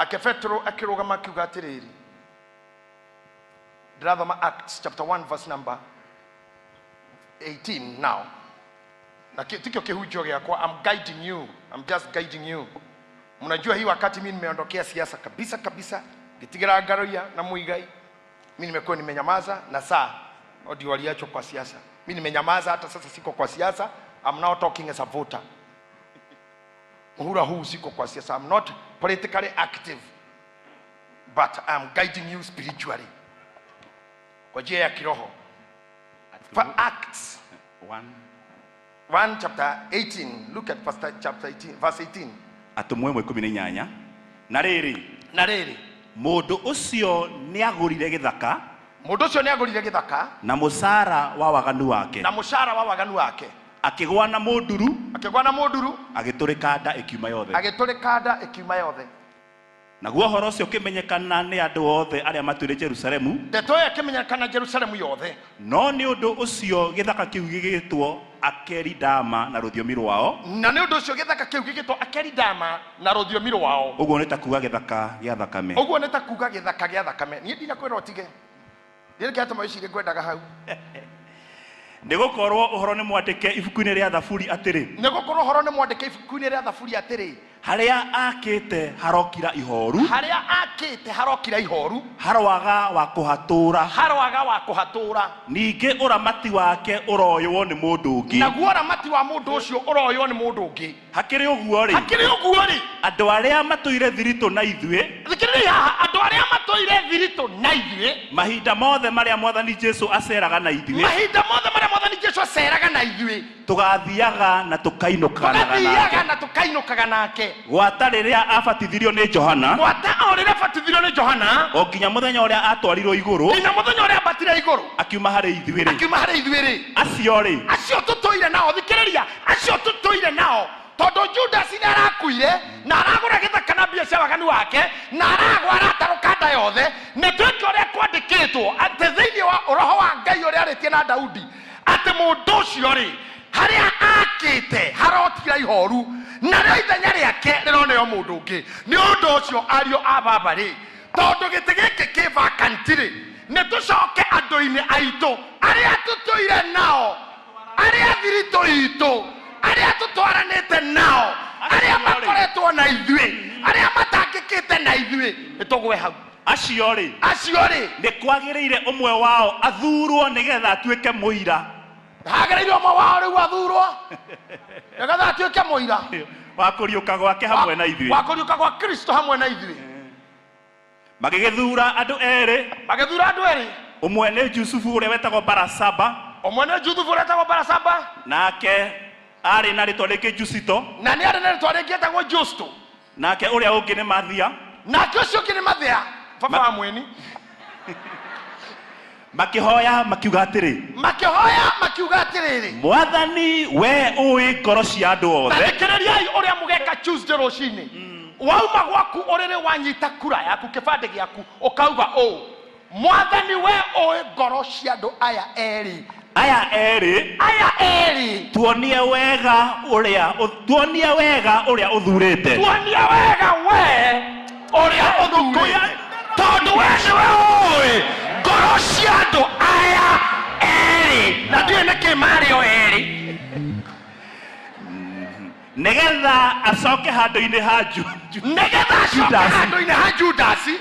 Nake Petero akĩrũgama akiuga atĩrĩrĩ, ndĩrathoma Acts chapter 1 verse number 18 now. Na tikio kĩhunjio gĩakwa, I'm guiding you, I'm just guiding you. Mnajua hii wakati mimi nimeondokea siasa kabisa kabisa, ngĩtigĩra Ngaruiya na Muigai, mimi nimekuwa nimenyamaza, na saa ndio waliachwa kwa siasa. Mimi nimenyamaza, hata sasa siko kwa siasa. I'm now talking as a voter. Muhura huu siko kwa siasa. I'm not politically active, but I'm guiding you spiritually, kwa njia ya kiroho. For Acts 1. 1 chapter 18, look at verse, chapter 18, verse 18. Atũmwo 1:18. Na rĩrĩ, Na rĩrĩ, mũndũ ũcio nĩagũrire gĩthaka mũndũ ũcio nĩagũrire gĩthaka na mũcara wa waganu wake, na mũcara wa waganu wake, akĩgwa na mũnduru, akĩgwa na mũnduru, agĩtũrĩka nda ĩkiuma yothe. Agĩtũrĩka nda ĩkiuma yothe. Naguo ũhoro ũcio ũkĩmenyekana nĩ andũ othe arĩa matũire Jerusalemu. Ndeto ĩyo ĩkĩmenyekana Jerusalemu yothe. No nĩ ũndũ ũcio gĩthaka kĩu gĩgĩtwo Akeridama na rũthiomi rwao. Na nĩ ũndũ ũcio gĩthaka kĩu gĩgĩtwo Akeridama na rũthiomi rwao. Ũguo nĩ ta kuga gĩthaka gĩa thakame. Ũguo nĩ ta kuga gĩthaka gĩa thakame. Niĩ ndinakwĩra ũtige, ndiĩ kĩatũma wĩcirie ngwendaga hau. Nĩ gũkorwo ũhoro nĩ mwandĩke ibuku-inĩ rĩa Thaburi atĩrĩ, Nĩ gũkorwo ũhoro nĩ mwandĩke ibuku-inĩ rĩa Thaburi atĩrĩ, harĩa akĩte harokira ihoru, harĩa akĩte harokira ihoru, haroaga wa kũhatũra, haroaga wa kũhatũra, ningĩ ũramati wake ũroywo nĩ mũndũ ũngĩ. Naguo ũramati wa mũndũ ũcio ũroywo nĩ mũndũ ũngĩ. Hakĩrĩ ũguo rĩ, Hakĩrĩ ũguo rĩ, andũ arĩa matũire thiritũ na ithuĩ, thikĩrĩria haha, andũ arĩa matũire thiritũ na ithuĩ, mahinda mothe marĩa Mwathani Jesu aceraga na ithuĩ, mahinda mothe marĩa Mwathani Jesu aceraga na ithuĩ, tũgathiaga na tũkainũkanaga tũgathiaga nake, na tũkainũkaga nake, gwata rĩrĩa abatithirio nĩ Johana, gwata o rĩrĩa abatithirio nĩ Johana, o nginya mũthenya ũrĩa atwarirwo igũrũ, nginya mũthenya ũrĩa ambatire igũrũ, akiuma harĩ ithuĩ rĩ, akiuma harĩ ithuĩ rĩ, acio rĩ, acio tũtũire nao, thikĩrĩria, acio tũtũire nao, tondũ Judas nĩ arakuire na aragũra gĩthaka na mbia cia waganu wake, na aragwa aratarũka nda yothe. Nĩ twĩke ũrĩa kwandĩkĩtwo atĩ thĩinĩ wa roho wa Ngai ũrĩa arĩtie na Daudi, atĩ mũndũ ũcio rĩ, harĩa akĩte harotira ihoru, narĩo ithenya rĩake rĩroneo mũndũ ũngĩ. Nĩ ũndũ ũcio, ariũ a baba rĩ, tondũ gĩtĩ gĩkĩ kĩ vacant rĩ, nĩ tũcoke andũ-inĩ aitũ arĩa tũtũire nao, arĩa thiritũ itũ, arĩa tũtwaranĩte nao, arĩa makoretwo na ithuĩ, arĩa matangĩkĩte na ithuĩ, nĩ tũgwe hau. Acio rĩ, Acio rĩ, nĩ kwagĩrĩire ũmwe wao athurwo nĩgetha atuĩke mũira hagĩrĩire ũmwe wao rĩu athurwo nĩgetha atuĩke mũira wa kũriũka gwake hamwe na ithuĩ. Wa kũriũka gwa Kristo hamwe na ithuĩ. Magĩgĩthura andũ erĩ, Magĩthura andũ erĩ, ũmwe nĩ Jusufu ũrĩa wetagwo Barasaba, ũmwe nĩ Juthubu ũrĩa wetagwo Barasaba, nake arĩ na rĩtwa rĩngĩ Jusito, na nĩ arĩ na rĩtwa rĩngĩ etagwo Justo, nake ũrĩa ũngĩ nĩ Mathia. Nake ũcio ũngĩ nĩ Mathia, baba wa mweni. Makĩhoya makiuga atĩrĩ, Makĩhoya makiuga atĩrĩrĩ, Mwathani, we ũĩ ngoro cia andũ Na othe, thikĩrĩriai ũrĩa mũgeka Tuesday rũcinĩ. Wauma gwaku ũrĩrĩ, wanyita kura yaku, kĩbandĩ gĩaku, ũkauga ũũ: Mwathani, we ũĩ ngoro cia andũ aya erĩ, aya erĩ, aya erĩ, tuonie wega ũrĩa ũthurĩte. Tuonie wega we ũrĩa ũthurĩte, tondũ we nĩwe ũĩ ngoro cia andũ aya erĩ, na ndiũĩ nĩkĩ marĩ o erĩ. Nĩgetha acoke handũ-inĩ ha Nĩgetha acoke Judasi. handũ-inĩ ha Judasi,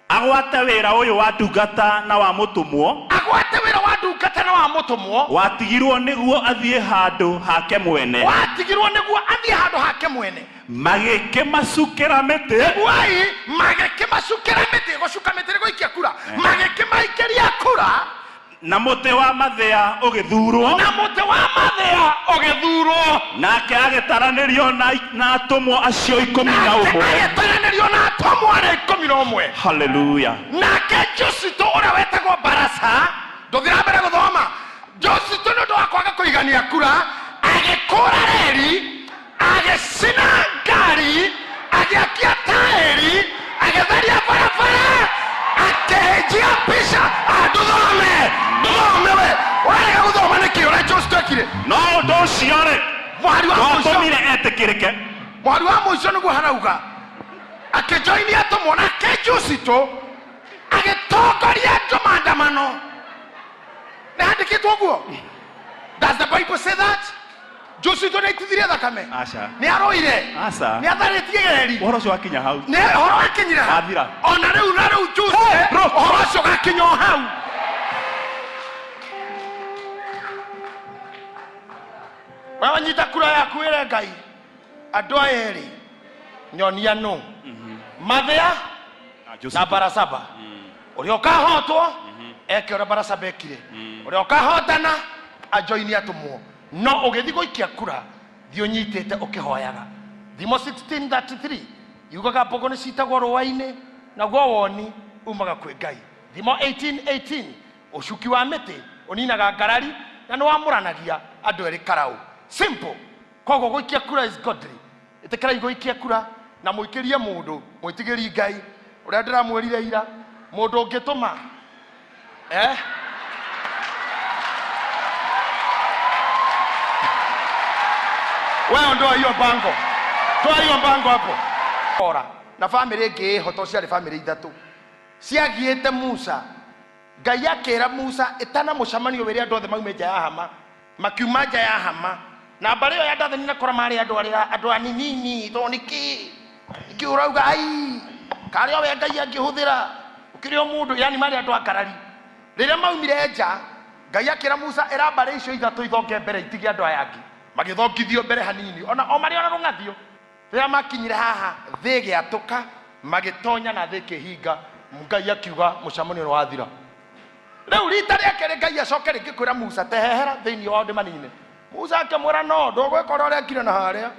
agwate wĩra ũyũ wa ndungata na wa mũtũmwo, agwate wĩra wa ndungata na wa mũtũmwo, watigirwo nĩguo athiĩ handũ hake mwene. Watigirwo nĩguo athiĩ handũ hake mwene. Magĩkĩmacukĩra mĩtĩ. Wai magĩkĩmacukĩra mĩtĩ. Gũcuka mĩtĩ nĩ gũikia kura. Magĩkĩmaikĩria kura. Na mũtĩ wa Mathĩa ũgĩthurwo. Na mũtĩ wa Mathĩa ũgĩthurwo. Nake agĩtaranĩrio na atũmwo acio ikũmi na Nake ũmwe. Agĩtaranĩrio na atũmwo arĩa 11. Haleluya. Nake Jusito ũrĩa wetagwo Barasa, ndũthiĩ na mbere gũthoma, Jusito nĩ ũndũ wa kwaga kũigania kura, agĩkũra reri, agĩcina ngari, agĩakia taĩri, agĩtheria barabara, akĩhĩnjia mbica. Ah, ndũthome, ndũthome, we warega gũthoma nĩkĩ ũrĩa Jusito ekire? No ũndũ ũcio rĩ, Mũhari wa mũico. ndwatũmire etĩkĩrĩke. Mũhari wa mũico nĩguo harauga. Akĩjoini atũmwo nake Jusito agĩtongoria andũ maandamano. Nĩ handĩkĩtwo ũguo? Does the Bible say that? Jusito nĩ aitithirie thakame? Aca. Nĩ arũire? Aca. Nĩ atharĩtie geri? Ũhoro ũcio wakinya hau. Nĩ ũhoro wakinyire ha? Wathira. Ona rĩu na rĩu Tuesday Bro. ũhoro ũcio ũgakinya o hau. We wanyita kura yaku ĩre Ngai andũ aya erĩ nyonia nũ Mathĩa Na Joseph. na Barasaba. Ũrĩa ũkahotwo eke ũrĩa Barasaba ekire, ũrĩa ũkahotana ajoini atũmwo. No ũgĩthiĩ gũikia kura, thiĩ ũnyitĩte ũkĩhoyaga. Thimo 16:33 yugaga mbogo nĩ citagwo rũa-inĩ, naguo woni umaga kwĩ Ngai. Thimo 18:18, ũcuki wa mĩtĩ ũninaga ngarari na nĩ wamũranagia andũ erĩ karaũ. Simple. Koguo gũikia kura is godly. Ĩtĩkĩrai gũikia kura na mũikĩrie mũndũ mwĩtigĩri Ngai, ũrĩa ndĩramwĩrire ira, mũndũ ũngĩtũma eh? Wewe ondoa hiyo bango, toa hiyo bango hapo. Ora na famĩlĩ ĩngĩ ĩho, tondũ ciarĩ famĩlĩ ithatũ ciagiĩte Musa. Ngai akĩra Musa ĩtana mũcemanio wĩre andũ othe maume nja ya hama. Makiuma nja ya hama, na mbarĩ ĩyo ya Dathani na Kora marĩ andũ arĩa andũ aninini. Tondũ nĩkĩ nĩkĩ ũrauga ai karĩ o we Ngai angĩhũthĩra ũkĩrĩ o mũndũ, yani marĩ andũ angarari. Rĩrĩa maumire nja, Ngai akĩra Musa ĩra mbarĩ icio ithatũ ithonge mbere itige andũ aya angĩ. Magĩthongithio mbere hanini, ona o marĩ ona rũng'athio. Rĩrĩa makinyire haha, thĩ ĩgĩatũka, magĩtonya na thĩ ĩkĩhinga. Ngai akiuga mũcemanio nĩ wathira. Rĩu rita rĩa kerĩ Ngai acoke rĩngĩ kwĩra Musa, tehehera thĩinĩ wao ndĩmanine. Musa akĩmwĩra no, ndũgwĩka ũrĩa ũrekire na harĩa.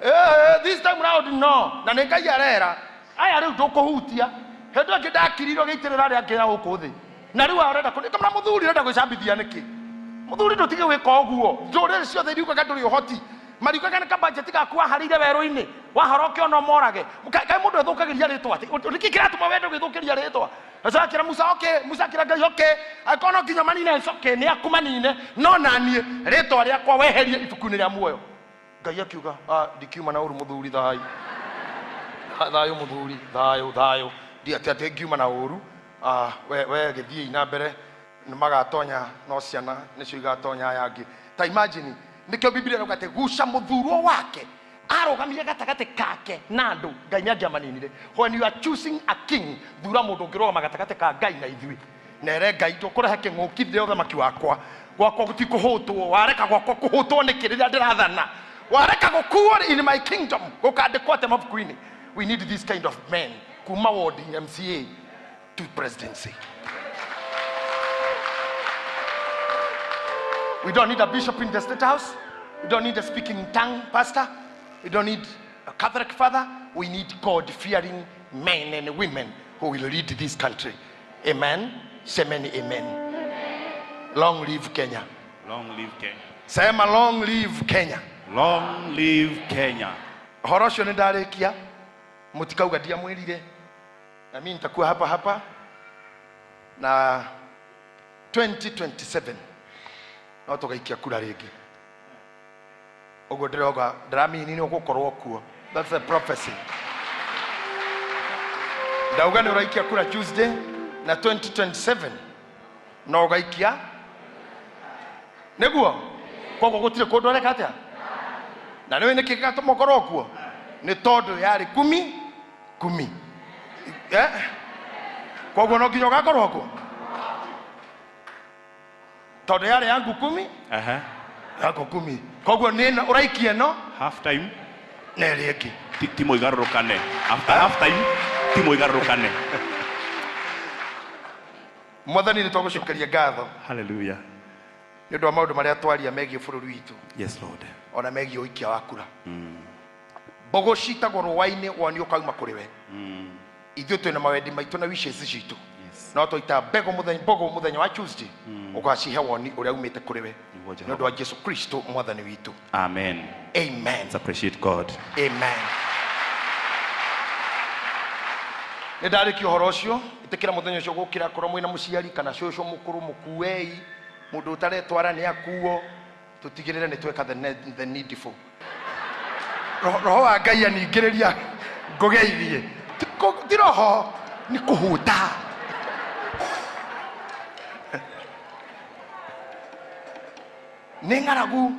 Eh, this time round no. Na nĩ Ngai arera aya rĩu ndũkũhutia. Hĩndĩ ĩngĩ ndakirirwo gĩitĩrĩra arĩa angĩ na gũkũ thĩ, na rĩu aya ũrenda kũnĩkamũra. Mũthuri, ũrenda gwĩcambithia nĩkĩ? Mũthuri, ndũtige gwĩka ũguo. Ndũrĩrĩ ciothe iriugaga ndũrĩ ũhoti, mariugaga nĩ kabajeti gaku waharĩire werũ-inĩ wahora ũkĩona morage. Kaĩ mũndũ ethũkagĩria rĩtwa atĩ nĩkĩ kĩratũma wende gwĩthũkĩria rĩtwa? Acoka akĩra Musa, okay. Musa akĩra Ngai, okay, angĩkorwo no nginya manine, it's okay, nĩ aku manine, no naniĩ rĩtwa rĩakwa weherie ibuku-inĩ rĩa muoyo. Ngai akiuga, ah, ndikiuma na ũru mũthuri, thayũ thayũ mũthuri, thayũ thayũ, ndi atĩ atĩ ngiuma na ũru. Ah, we gĩthiĩi na mbere, nĩ magatonya, no ciana nĩcio igatonya aya angĩ. Ta imagine, nĩkĩo Biblia ĩrauga atĩ guca mũthurwo wake arũgamire gatagatĩ kake na andũ, Ngai nĩ angĩamaninire. When you are choosing a king, thura mũndũ ũngĩrũgama gatagatĩ ka Ngai na ithuĩ, nere Ngai ndũkũrehe kĩng'ũki thĩ ũthamaki wakwa, gwakwa gũtikũhũtwo. Wareka gwakwa kũhũtwo nĩkĩ rĩrĩa ndĩrathana? Wareka gũkuo in my kingdom, gũkandĩkwo atĩa mabuku-inĩ? We need this kind of men, kuma ward MCA to presidency. We don't need a bishop in the State House. We don't need a speaking in tongue pastor. We don't need a Catholic father. We need God-fearing men and women who will lead this country. Amen. Say many amen. Long live Kenya. Long live Kenya. Sema long live Kenya. Long live Kenya. Ũhoro ũcio nĩ ndarĩkia, mũtikauga ndiamwĩrire. Na mimi nitakuwa hapa hapa na 2027 no tũgaikia kura rĩngĩ. Ũguo ndĩroga ndĩramini nĩ ũgũkorwo kuo. That's a prophecy. Ndauga nĩ ũraikia kura Tuesday na 2027 no ũgaikia nĩguo. Koguo gũtirĩ kũndũ areka atĩa, na nĩũĩ nĩkĩ gĩgatũma ũkorwo kuo? Nĩ tondũ yarĩ kumi kumi, eh? Koguo no nginya ũgakorwo kuo tondũ yarĩ yangu kumi. Aha. Yangu kumi, koguo nĩ ĩno ũraikia ĩno Half time. Na ĩrĩa ĩngĩ. Timu igarũrũkane. After half time, timu igarũrũkane. Mwathani, nĩ twagũcokeria ngatho Hallelujah. nĩ ũndũ wa maũndũ marĩa twaria megiĩ bũrũri witũ, Yes, Lord. ona megiĩ ũikia wa kura. Mbũgũ citagwo rũa-inĩ, woni ũkauma kũrĩ we. Ithuĩ twĩna mawendi maitũ na wishes citũ, no twaita mbegũ mũthenya, mbũgũ mũthenya wa Tuesday, ũgacihe woni ũrĩa umĩte kũrĩ we. Nĩguo, nĩ Jehova. Ũndũ wa Jesu Kristo mwathani witũ. Amen. Amen. Let's appreciate God. Amen. Nĩ ndarĩkia ũhoro ũcio. Ĩtĩkĩra mũthenya ũcio gũkĩra, korwo mwĩna mũciari kana cũcũ mũkũrũ, mũkuei. Mũndũ ũtaretwara nĩ akuo. Tũtigĩrĩre nĩ tweka the needful. Roho wa Ngai aningĩrĩria ngũgeithie. Ti roho nĩ kũhũta. Nĩ ng'aragu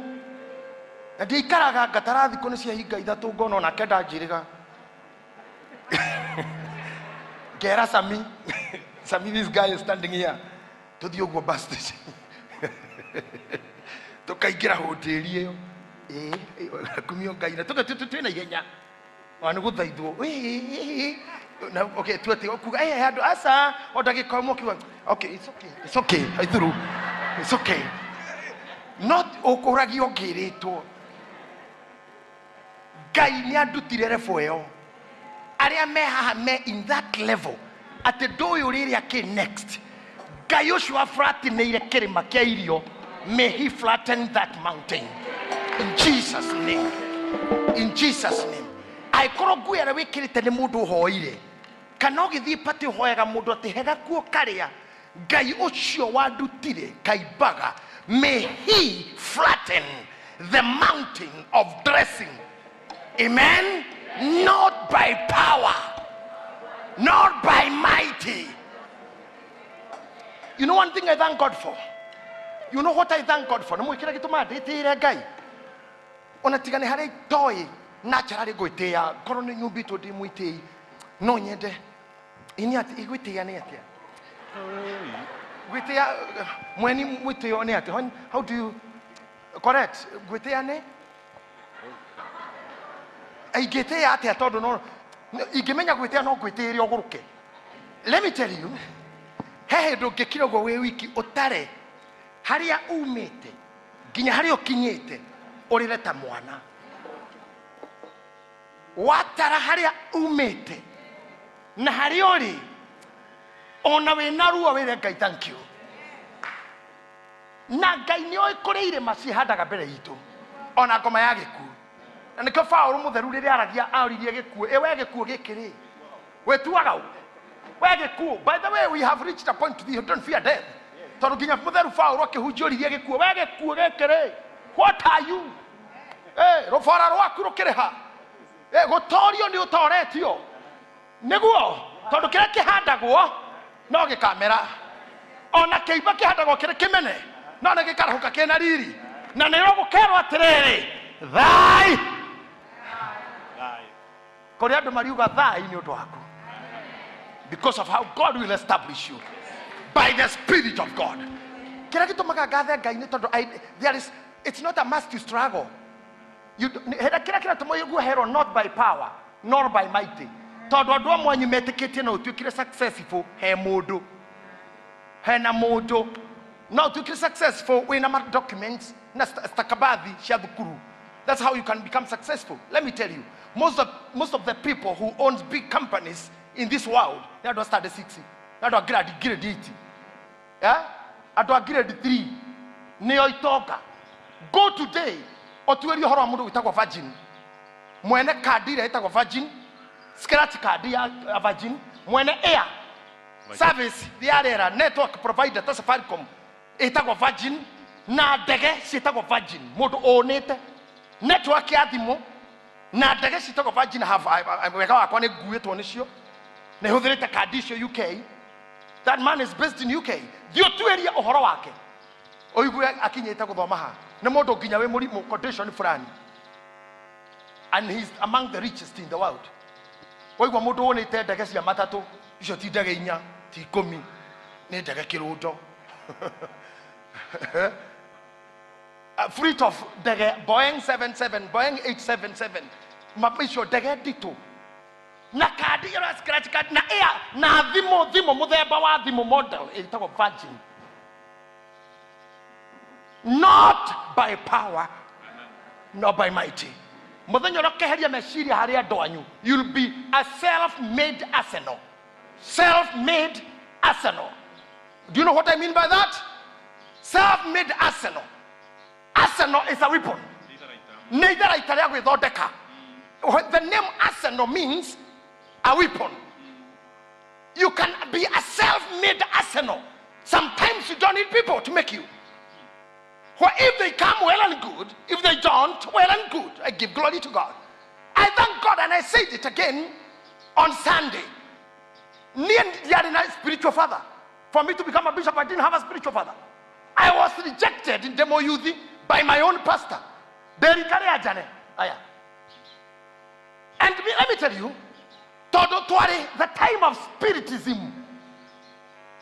na ndiikaraga ngatara thikũ nĩ ciahinga ithatũ ngona onake ndanjĩrĩga ngera Sami. Sami, this guy is standing here, tũthiĩ ũguo bus station tũkaingĩra hoteli ĩyo. Ĩĩ, kumio Ngai na twĩna ihenya ona nĩ gũthaithwo. Ĩĩ, na okay tuate kuga eh andũ aca o ndagĩka ĩmwe ũkiuga okay, it's okay, it's okay, aithuru, it's okay. Not ũkũragio ngĩrĩtwo Ngai nĩ andutire level ĩyo. Arĩa me haha me in that level atĩ ndũĩ ũrĩrĩa kĩ next. Ngai ũcio waflatinĩire kĩrĩma kĩa irio, may he flatten that mountain in Jesus name, in Jesus name. Angĩkorwo nguo ĩrĩa wĩkĩrĩte nĩ mũndũ ũhoire kana ũgĩthiĩ pati ũhoyaga mũndũ atĩ he gakuo karĩa Ngai ũcio wandutire kaimbaga, may he flatten the mountain of dressing. Amen. Not by power, not by mighty. You know one thing I thank God for? You know what I thank God for? Nĩ mwĩkĩra gĩtũmaga ndĩtĩĩre Ngai ona tiga nĩ harĩa itoĩ naturally ngwĩtĩĩa ngorwo nĩ nyumbĩtwo ndĩ mwĩtĩi no nyende ini atĩ igwĩtĩĩa nĩ atĩa gwĩtĩĩa mweni mwĩtĩo nĩ atĩa? How do you correct gwĩtĩĩa nĩ ingĩtĩĩa atĩa tondũ no ingĩmenya gwĩtĩĩa no ngwĩtĩĩre ũgũrũke. Let me tell you, he hĩndĩ ũngĩkira ũguo wĩ wiki ũtare harĩa umĩte nginya harĩa ũkinyĩte ũrĩre ta mwana. Watara harĩa umĩte na harĩa ũrĩ ona wĩna ruo wĩre Ngai thank you. Na Ngai nĩ oĩ kũrĩ irĩma cihandaga mbere itũ ona ngoma ya gĩkuũ. Na nĩkĩo Paũlũ mũtheru rĩrĩa aragia oririe gĩkuũ, ĩ we gĩkuũ gĩkĩ rĩ wĩtuaga ũ? We gĩkuũ. By the way, we have reached a point we don't fear death tondũ nginya mũtheru Paũlũ akĩhunjia oririe gĩkuũ, we gĩkuũ gĩkĩ rĩ, what are you? Rũbora rwaku rũkĩrĩ ha? Gũtorio nĩ ũtoretio nĩguo tondũ kĩrĩa kĩhandagwo no gĩkamera ona kĩimba kĩhandagwo kĩrĩ kĩmene no nĩ gĩkarahũka kĩna riri na nĩrĩo gũkerwo atĩrĩrĩ thai kũrĩ andũ mariuga thai nĩ ũndũ waku because of how God will establish you by the Spirit of God. Kĩrĩa gĩtũmaga ngathe Ngai nĩ tondũ there is, it's not a must to struggle. You hĩndĩ kĩrĩa kĩratũma ũigue herwo not by power nor by mighty tondũ andũ amwe anyu metĩkĩtie no ũtuĩkire successful he mũndũ hena mũndũ no ũtuĩkire successful wĩna ma documents na stakabathi cia thukuru. That's how you can become successful. Let me tell you, most of the people who owns big companies in this world nĩ andũ a standard 6, nĩ andũ a grade 8, yeah? Andũ a grade 3 nĩo itonga. Go today ũtuĩrie ũhoro wa mũndũ wĩtagwo Virgin, mwene kandi ĩrĩa ĩtagwo Virgin scratch card ya Virgin, mwene air service ya rĩera, network provider ta Safaricom ĩtagwo Virgin na ndege ciĩtagwo Virgin, mũndũ ũnĩte network ya thimũ na ndege ciĩtagwo Virgin. Have wega wakwa nĩ nguĩtwo nĩcio, nĩ hũthĩrĩte kandi icio UK. That man is based in UK. Thiĩ ũtuĩrie ũhoro wake ũigue akinyĩte gũthoma ha. Nĩ mũndũ nginya wĩ mũrimũ condition fulani and he's among the richest in the world. Waigua mũndũ wonĩte ndege cia matatũ icio ti ndege inya ti ikũmi nĩ ndege kĩrũndo, a fleet of ndege Boeing 77, Boeing 877, icio ndege nditũ na kandi ĩyo ya scratch card na air na thimũ mũthemba wa thimũ model ĩtagwo Virgin. Not by power not by mighty. Mũthenya ũrĩa ũkeheria meciria harĩ andũ anyu, you'll be a self-made arsenal, self-made arsenal. Do you know what I mean by that? Self-made arsenal. Arsenal is a weapon, nĩ itharaita rĩa gwĩthondeka. The name arsenal means a weapon. You can be a self-made arsenal. Sometimes you don't need people to make you. Well, if they come, well and good. If they don't, well and good. I give glory to God. I thank God, and I said it again. On Sunday, niĩ ndiarĩ na spiritual father. For me to become a bishop, I didn't have a spiritual father. I was rejected in demo youth by my own pastor. Nderika rĩa njane aya. And let me tell you, tondũ twarĩ the time of spiritism.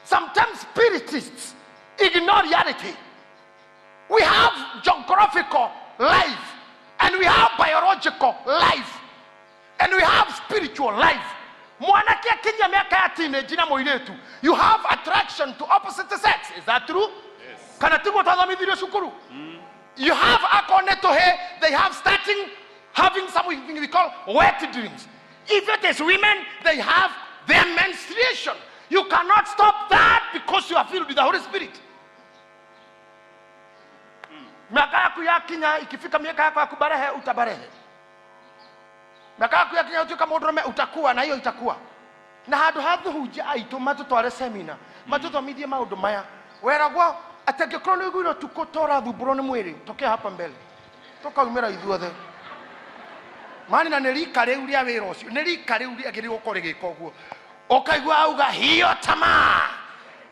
Sometimes spiritists ignore reality. We have geographical life, and we have biological life, and we have spiritual life. Mwanake akinyia mĩaka ya teenage na mũirĩtu, you have attraction to opposite sex. Is that true? Yes. Kana tiguo twathomithirio cukuru? You have akorwo nĩ tũhĩ, they have starting having something we call wet dreams. If it is women, they have their menstruation. You cannot stop that because you are filled with the Holy Spirit. Miaka yaku yakinya, ikifika miaka yako ya kubarehe, utabarehe. Miaka yaku yakinya utuika mũndũrũme, utakuwa na hiyo itakuwa na handũ ha thuhunjia aitũ matũtware semina matũthomithie maũndũ maya, weragwo atĩ angĩkorwo nĩ ũiguire ũtukũ ta ũrathumbũrwo nĩ mwĩrĩ, tokea hapa mbele, tũkaumĩra ithuothe mani. Na nĩ rika rĩu rĩa wĩra ũcio, nĩ rika rĩu rĩagĩrĩirwo gũkorwo rĩgĩka ũguo. Ũkaigua auga, "Hiyo tamaa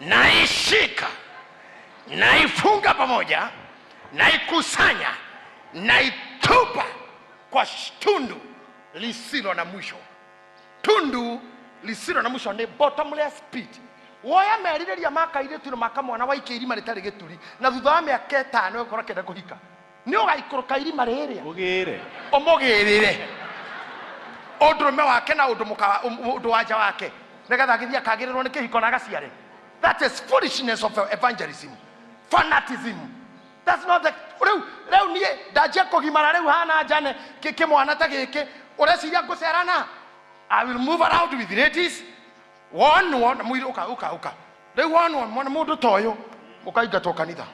naishika, naifunga pamoja, naikusanya, naitupa kwa tundu lisilo na mwisho." Tundu lisilo na mwisho nĩ bottomless pit. Woya merirĩria ma kairĩtu na ma kamwana, waikia irima rĩtarĩ gĩturi, na thutha wa mĩaka 5 ũgũkorwo akĩenda kũhika, nĩ ũgaikũrũka irima rĩrĩa Ũgĩre. Ũmũgĩrĩre ũndũrũme wake na ũndũ mũka ũndũ wanja wake, nĩgetha agĩthiĩ akagĩrĩrwo nĩ kĩhiko na agaciare. That is foolishness of evangelism, fanatism. That's not the rĩu niĩ ndanjia kũgimara rĩu hana njane kĩmwana ta gĩkĩ, ũreciria ngũcerana? I will move around with ladies. Wonwo na mwĩrĩ ũka ũka ũka rĩu, wonwo mwana mũndũ ta ũyũ, ũkaingatwo kanitha.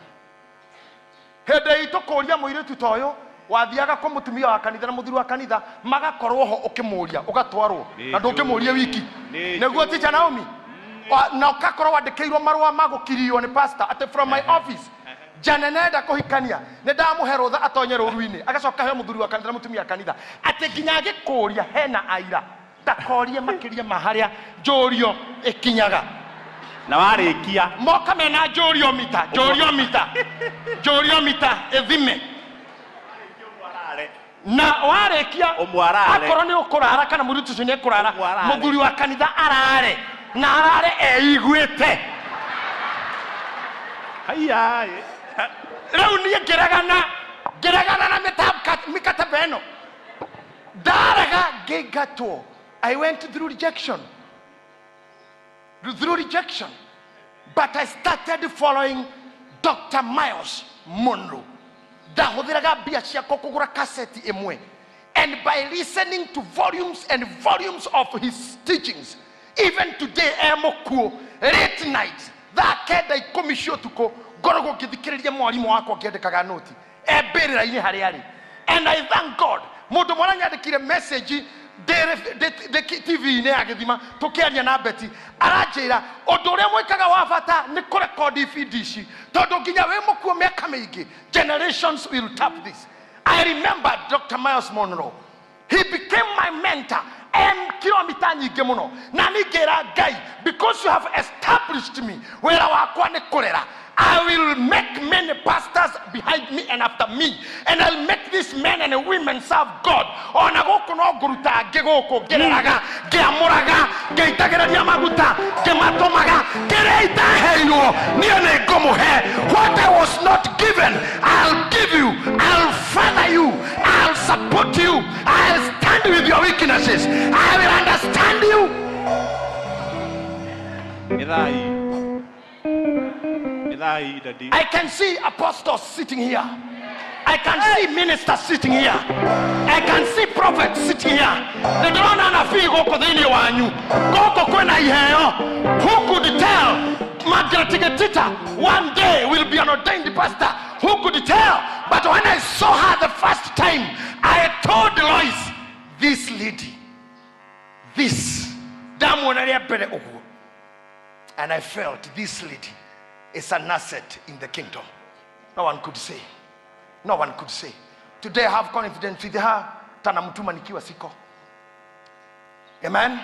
Hĩndĩ itũ kũria mũirĩtu ta ũyũ, wathiaga kwa mũtumia wa kanitha na mũthuri wa kanitha magakorwo ho, ũkĩmũria ũgatwarwo na ndũngĩmũria wiki. Nĩ Nĩguo. njũĩ. Ticha Naomi, na ũgakorwo wandĩkĩirwo marũa ma gũkirio nĩ pastor atĩ from my office, jane nenda kũhikania, nĩ ndamũhe rũtha atonye rũru-inĩ, agacoka he mũthuri wa kanitha na mũtumia wa kanitha, atĩ nginya agĩkũria hena aira, ndakorie makĩria ma harĩa njũrio ĩkinyaga. Na warĩkia Moka mena njũrio mita, njũrio mita, njũrio mita ĩthime na warĩkia Ũmwarare. akorwo nĩ ũkũrara kana mũirĩtu ũcio nĩ ekũrara, Ũmwarare. Mũthuri wa kanitha arare na arare eiguĩte. Haiya. Rĩu niĩ ngĩregana na mĩkataba ĩno, ndarega, ngĩingatwo. I went through rejection, through rejection, but I started following Dr. Myles Munroe. Ndahũthĩraga mbia ciakwa kũgũra kaseti ĩmwe, and by listening to volumes and volumes of his teachings, even today e mũkuũ, late night, thaa 9, 10 cia ũtukũ, ngoragwo ngĩthikĩrĩria mwarimũ wakwa ngĩandĩkaga noti e mbĩrĩra-inĩ harĩa arĩ. And I thank God, mũndũ mwana nyandĩkire message ndĩ TV-inĩ ya gĩthima tũkĩaria na Beti, aranjĩra ũndũ ũrĩa mwĩkaga wa bata nĩ kũrekondi ibindi ici, tondũ nginya wĩ mũkuo mĩaka mĩingĩ, generations will tap this. I remember Dr. Myles Munroe, he became my mentor and kilomita nyingĩ mũno, na ningĩra Ngai, "Because you have established me, wĩra wakwa nĩ kũrera. I will make many pastors behind me and after me, and I'll make these men and women serve God." Ona gũkũ no ngũruta ngĩ gũkũ ngĩreraga, ngĩamũraga, ngĩitagĩrĩria maguta, ngĩmatũmaga. Kĩrĩa itaheirwo niĩ nĩ ngũmũhe. What I was not given, I'll give you. I'll father you, I'll support you, I'll stand with your weaknesses, I will understand you. Nĩ thai, nĩ thai, daddy. I can see apostles sitting here. I can see ministers sitting here. I can see prophets sitting here. Nĩ ndĩrona anabii gũkũ thĩinĩ wanyu. Gũkũ kwĩna iheo. Who could tell Margaret Getita one day will be an ordained pastor? Who could tell? But when I saw her the first time, I told Lois, "This lady, this." Ndamuona rĩa mbere ũguo. And I felt this lady is an asset in the kingdom. No one could say. No one could say. Today I have confidence with her. Tanamtuma nikiwa siko. Amen.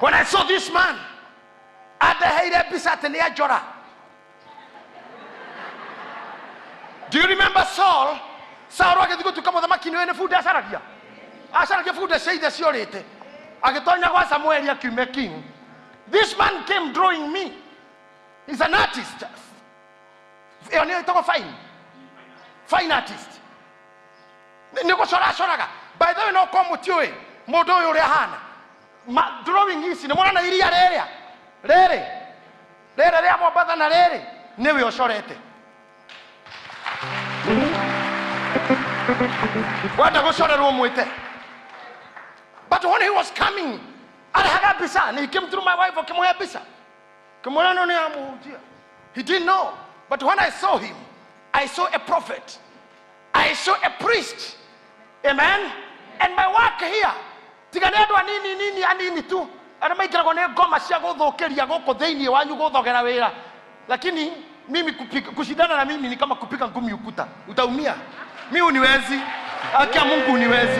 When I saw this man, andeheire mbica atĩ nĩ anjora. Do you remember Saul? Saul agĩthiĩ gũtuĩka mũthamaki nĩwe nĩ bunda acaragia. Acaragia bunda cia ithe ciorĩte. Agĩtonya gwa Samueli akiume king. This man came drawing me. He's an artist. Ĩyo nĩyo ĩtagwo fine. Fine artist. Nĩ gũcora acoraga. By the way, no korwo mũtiũĩ mũndũ ũyũ ũrĩa ahana. Ma, drawing ici nĩ mũrona iria rĩrĩa rĩrĩ rĩrĩ rĩa Mombatha na rĩrĩ nĩwe ũcorete. Wenda gũcorerwo mwĩte. But when he was coming, arehaga mbica and he came through my wife akĩmũhe mbica. Kĩmwĩra ĩno nĩ ya mũhunjia. He didn't know. But when I saw him, I saw a prophet. I saw a priest. Amen. And my work here, tiga nĩ andũ anini nini anini tu arĩa maingĩragwo nĩ ngoma cia gũthũkĩria gũkũ thĩinĩ wanyu gũthogera wĩra, lakini mimi kupika, kushindana na mimi ni kama kupika ngumi ukuta, utaumia. Mi uniwezi, haki ya Mungu uniwezi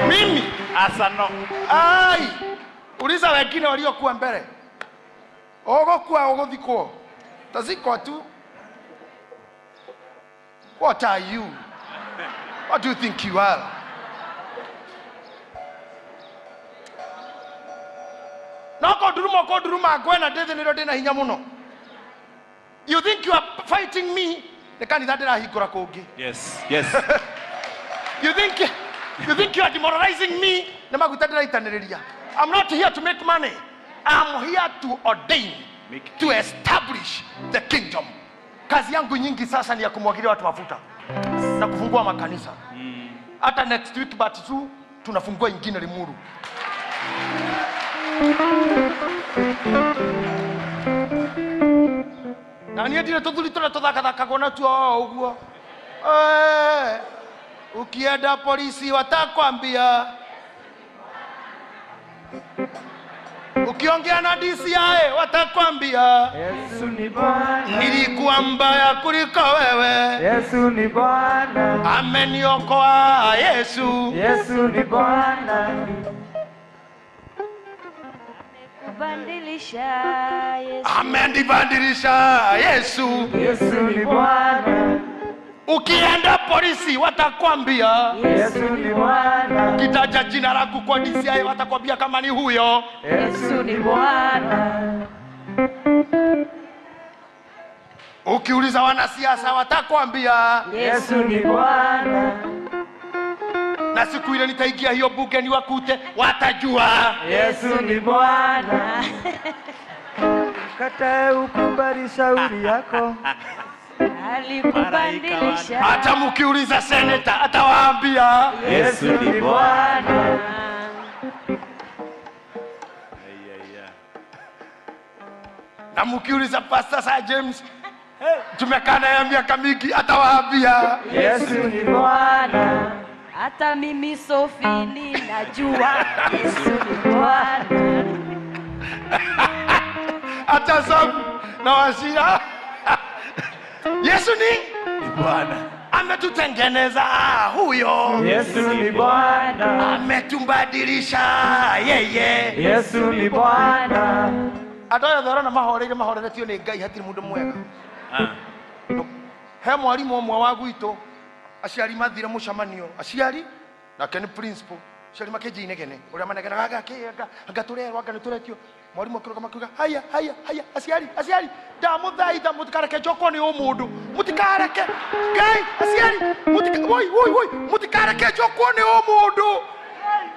mimi. Asano. Ai, uliza wengine waliokuwa mbele, ũgũkua ũgũthikwo, tazikwa tu. What are you? What do you think you are? No kũnduruma ũkũnduruma ngwena ndĩ thĩ nĩrĩo ndĩna hinya mũno. You think you are fighting me? Nĩ kanitha ndĩrahingũra kũngĩ. Yes. Yes. You think you are demoralizing me? Nĩ maguta ndĩraitanĩrĩria. I'm not here to make money. I'm here to ordain, Make to establish the kingdom. Kazi yangu nyingi sasa ni ya kumwagilia watu mafuta na kufungua makanisa. Hata next week but tu tunafungua ingine Limuru. Na niĩ ndirĩ tũthuri tũrĩa tũthakathakagwo natuo o ũguo. Eh, ukienda polisi watakwambia, ukiongea na DCI watakwambia. Yesu ni Bwana. Nilikuwa mbaya kuliko wewe. Yesu ni Bwana. Ameniokoa Yesu. Yesu ni Bwana. Kubadilisha Yesu. Amenibadilisha Yesu. Yesu ni Bwana. Ukienda polisi watakwambia. Yesu ni Bwana. Ukitaja jina langu kwa DCI watakwambia kama ni huyo. Yesu ni Bwana. Ukiuliza wanasiasa watakwambia. Yesu ni Bwana. Na siku ile nitaingia hiyo bunge niwakute, watajua. Yesu ni Bwana. Katae ukubali shauri yako. Alikubadilisha. Hata mkiuliza seneta atawaambia. Yesu ni Bwana. Yeah, yeah. Na mkiuliza Pastor Sir James, tumekaa naye miaka mingi, atawaambia. Yesu ni Bwana. Hata mimi Sophie ninajua Yesu ni Bwana. Hata Sam na Wasira, Yesu ni Ni Bwana. Ametutengeneza huyo. Yesu ni Bwana. Ametubadilisha yeye. Yesu ni Bwana. Andũ aya othe ũrona mahoreire mahoreretio nĩ Ngai, hatirĩ mũndũ mwega. Ah. He mwarimũ ũmwe wa gwitũ, aciari mathire mũcemanio, aciari nake nĩ principal, aciari makĩnjia inegene ũrĩa manegenaga, anga kĩ anga anga tũrerwo anga nĩ tũretio. Mwarimũ akĩrũgama akiuga, "Haya, haya, haya, aciari, aciari, ndamũthaitha mũtikareke njokwo nĩ ũmũndũ, mũtikareke Ngai, aciari mũtika, woi woi woi, mũtikareke njokwo nĩ ũmũndũ.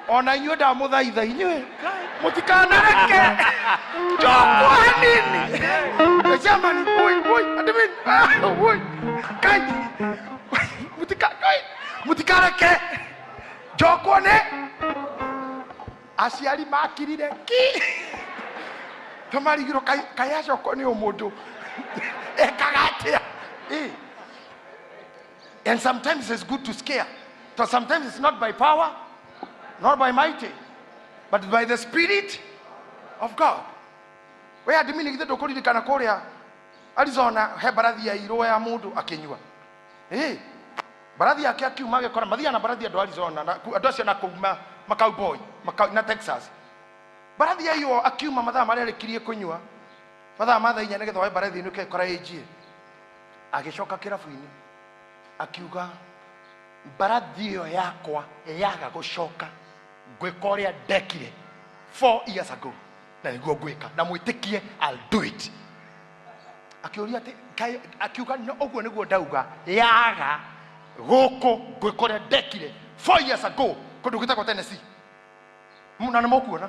Ona inyuĩ ndamũthaitha inyuĩ mũtikanareke njokwo hanini." Jamani, woi woi, admin, ah, woi Ngai, mũtika Ngai, mũtikareke njokwo nĩ aciari makirire ki tũmarigirwo kaĩ acokwo nĩ ũmũndũ ekaga atĩa. Eh. And sometimes it's good to scare, so sometimes it's not by power, not by mighty, but by the Spirit of God. We admin, githĩ ndũkũririkana kũrĩa Arizona he mbarathi yairwo ya mũndũ akĩnyua? Eh, mbarathi yake akiuma agĩkora mathiaga na mbarathi andũ Arizona na andũ acio na kũu ma cowboy na Texas. Mbarathi yaiywo akiuma mathaa marĩa arĩkirie kũnyua mathaa ma thaa 4 nĩgetha oe mbarathi ĩinũke ĩkora ĩnjie. Agĩcoka kĩrabu-inĩ akiuga mbarathi ĩyo yakwa yaga gũcoka ngwĩka ũrĩa ndekire 4 years ago na nĩguo ngwĩka na mwĩtĩkie I'll do it. Akĩũria atĩ akiuga no ũguo nĩguo ndauga yaga gũkũ ngwĩka ũrĩa ndekire 4 years ago kũndũ gwĩtagwo Tennessee. Na nĩ mũkuona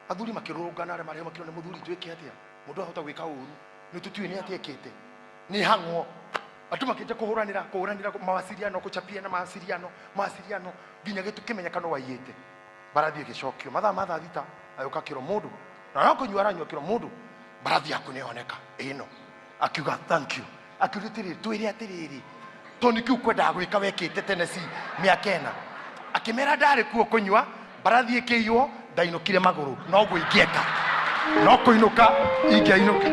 athuri makĩrũrũngana arĩa marĩ makĩrwo nĩ mũthuri twĩke atĩa mũndũ ahota gwĩka ũru nĩ tũtiũĩ nĩ atĩa ekĩte nĩ hang'wo andũ makĩnja kũhũranĩra kũhũranĩra mawasiliano kũchapiana mawasiliano mawasiliano nginya gĩtũkĩmenyeka no waiyĩte. Mbarathi ĩgĩcokio mathaa ma thaa 6 agĩũka akĩrwo mũndũ na no kũnyua aranyua akĩrwo mũndũ mbarathi yaku nĩ yoneka ĩno. Akiuga thank you. Akiuga atĩrĩrĩ twĩre atĩrĩrĩ tondũ nĩkĩu kwendaga gwĩka wekĩte Tennessee mĩaka 4. Akĩmera ndarĩ kuo kũnyua mbarathi ĩkĩiywo ndainũkire magũrũ noguo ingĩeka no kũinũka ingĩainũka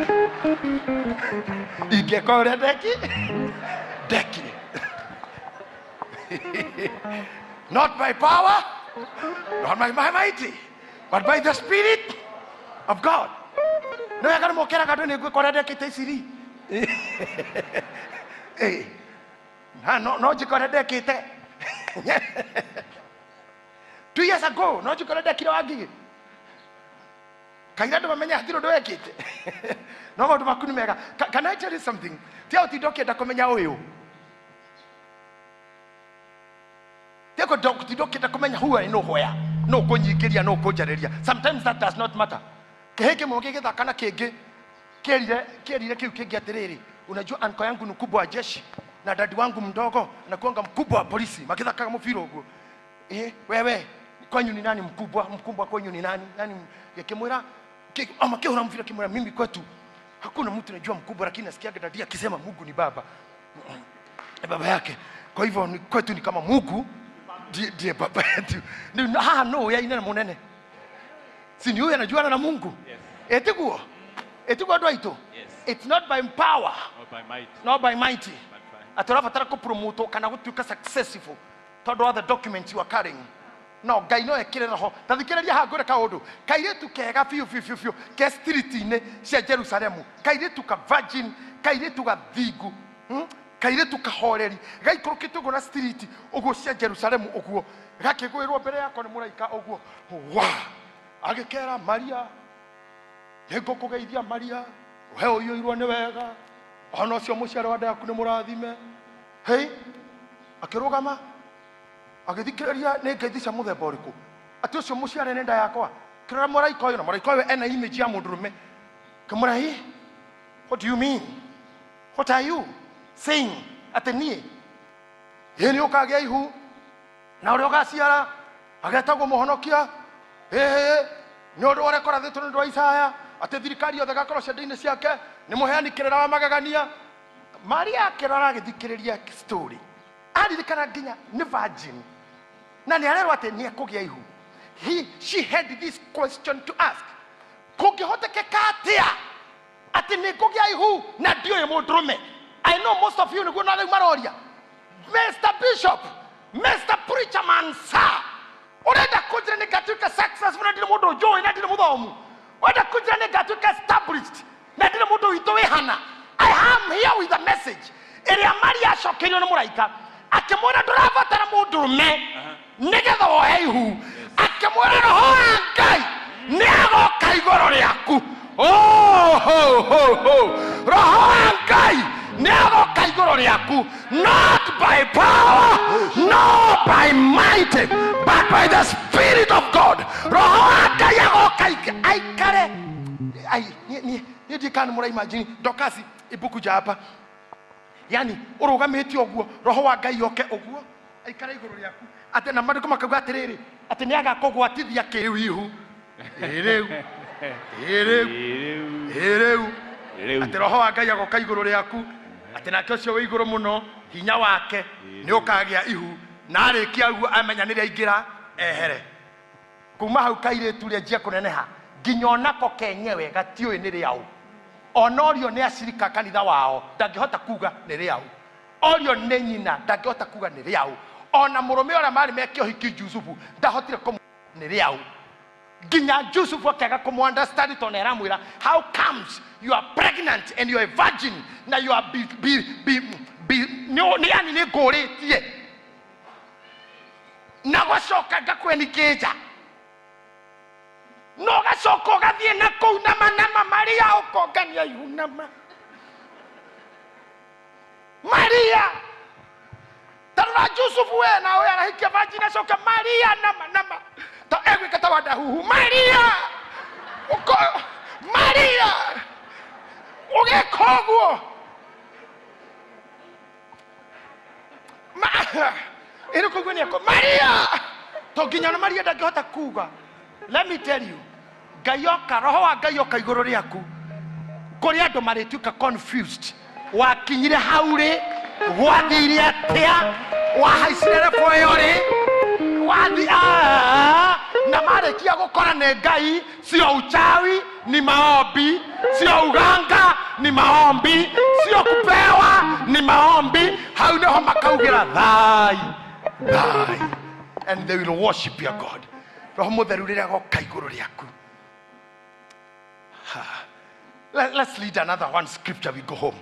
ingĩeka ũrĩa ndekire. Not by power, not by my might, but by the Spirit of God. Nĩ wega nĩ mũkĩraga andũ nĩ ngwĩka ũrĩa ndekĩte iciri. No njĩka ũrĩa ndekĩte 2 years ago, no njĩka ũrĩa ndekire wa Ngigĩ. Kaira andũ mamenye hatirĩ ũndũ wekĩte. No maũndũ maku nĩ mega. Can I tell you something? Tia ũtinda ũkĩenda kũmenya ũyũ. Tia ũtinda ũkĩenda kũmenya who I know where. No ũkũnyingĩria, no ũkũnjarĩria. Sometimes that does not matter. Kĩhĩ kĩmwe gĩgĩthaka na kĩngĩ kĩerire kĩu kĩngĩ atĩrĩrĩ, unajua anko yangu ni mkubwa wa jeshi na dadi wangu mdogo anakuanga mkubwa wa polisi. Makithakaga mũbira ũguo. Wewe kwanyu ni nani mkubwa? Mkubwa kwenyu ni nani? Nani gĩkĩmwĩra, ama kĩhũra mũbira kĩmwĩra, mimi kwetu hakuna mtu anajua mkubwa, lakini nasikiaga dadi akisema Mungu ni baba. Baba yake. Kwa hivyo kwetu ni kama Mungu ndiye baba yetu. Ni, no, ya inene munene. Si ni huyu anajuana na Mungu? Yes. Etiguo? Etiguo andũ aitũ? Yes. It's not by power, Not by might. not by mighty. But by Atĩ ũrabatara kũpromote kana gũtuĩka successful tondũ wa the documents you are carrying. No, Ngai no ekĩre roho. Ta thikĩrĩria haha ngwĩre kaũndũ. Kairĩtu kega biũ biũ biũ biũ ke street-inĩ cia Jerusalemu. Kairĩtu ka virgin, kairĩtu gathingu. Kairĩtu kahoreri. Gaikũrũkĩte ũguo na street ũguo cia Jerusalemu ũguo. Gakĩgwĩrwo mbere yakwa nĩ mũraika ũguo. Wa! Agĩkera Maria, nĩngũkũgeithia Maria, we ũiyũirwo nĩ wega. Ona ũcio mũciaro wa nda yaku nĩ mũrathime. Hei, akĩrũgama agĩthikĩrĩria nĩ ngeithi cia mũthemba ũrĩkũ. Atĩ ũcio mũciare nĩ nda yakwa. Kĩrora mũraika ũyũ, na mũraika ũyũ ena image ya mũndũrũme. Kĩmwĩra, hey, what do you mean? What are you saying? Atĩ niĩ ĩ nĩ ũkagĩa ihu na ũrĩa ũgaciara agetagwo mũhonokia. Ĩ nĩ ũndũ ũrĩa kũrathĩtwo nĩ ũndũ wa Isaya atĩ thirikari yothe ĩgakorwo ciande-inĩ ciake, nĩ mũheani kĩrĩra wa magegania. Maria akĩrora agĩthikĩrĩria story, aririkana nginya nĩ virgin na nĩ arerwo atĩ nĩ ekũgĩa ihu. She had this question to ask, kũngĩhotekeka atĩa atĩ nĩ ngũgĩa ihu na ndiũĩ mũndũrũme? I know most of you nĩguo na rĩu maroria, Mr. Bishop, Mr. Preacher man, sir, ũrenda kũnjĩra nĩ ngatuĩka successful na ndirĩ mũndũ njũĩ na ndirĩ mũthomu? Ũrenda kũnjĩra nĩ ngatuĩka established na ndirĩ mũndũ witũ wĩ hana? I am here with a message ĩrĩa Maria acokeirio nĩ mũraika akĩmwĩra ndũrabatara mũndũrũme nĩgetha woe ihu. Akĩmwĩra roho wa Ngai nĩ agoka igũrũ rĩaku. Oh, ho, ho, ho. Roho wa Ngai nĩ agoka igũrũ rĩaku, not by power, not by might, but by the Spirit of God. Roho wa Ngai agoka aikare. Ai, niĩ ndiĩ kana nĩ mũraimagine Dorcas ibuku ja hapa. Yani ũrũgamĩte ũguo, roho wa Ngai oke ũguo aikare igũrũ rĩaku. Atĩ na maandĩko makauga atĩrĩrĩ, atĩ nĩ agakũgwatithia kĩwihu. Ĩ rĩu, ĩ rĩu, ĩ rĩu. Rĩu. Atĩ roho wa Ngai agoka igũrũ rĩaku, atĩ nake ũcio wĩ igũrũ mũno hinya wake nĩ ũkagĩa ihu, na arĩkia ũguo amenya nĩrĩa aingĩra ehere. Kuma hau kairĩtu rĩanjia kũneneha nginya onako kenyewe gatiũĩ nĩ rĩaũ. Ona ũrio nĩ acirika kanitha wao ndangĩhota kuga nĩ rĩaũ. Orio nĩ nyina ndangĩhota kuga nĩ rĩaũ. Ona mũrũme ũrĩa marĩ meke ũhiki Jusufu ndahotire kũmũ nĩ rĩaũ. Nginya Jusufu akĩaga kũmũ-understand tondũ nĩaramwĩra, how comes you are pregnant and you are a virgin na you are be, be, be, be, nĩ nĩ yani nĩ ngũrĩtie na gũcoka ngakweningĩnja na ũgacoka ũgathiĩ na kũu nama nama Maria ũkongania ihu nama Maria tarora Jusufu we nawe arahikia virgin acoka Maria nama nama ta egwĩka ta wadahuhu Maria uko Maria ũgeka ũguo ĩrĩ kũigua nĩ ako Maria to nginya ona Maria ndangĩhota kuga. Let me tell you, Ngai oka, roho wa Ngai oka igũrũ rĩaku, kũrĩ andũ marĩtuĩka confused. Wakinyire hau rĩ, gwathire atĩa, wahaicire rebo ĩyo rĩ, wathi ah, na marĩkia gũkora nĩ Ngai, sio uchawi ni maombi, sio uganga ni maombi, sio kupewa ni maombi. Hau nĩho makaugĩra thai thai, and they will worship your God. Roho Mũtheru rĩrĩa agoka igũrũ rĩaku. Let's read another one scripture, we go home.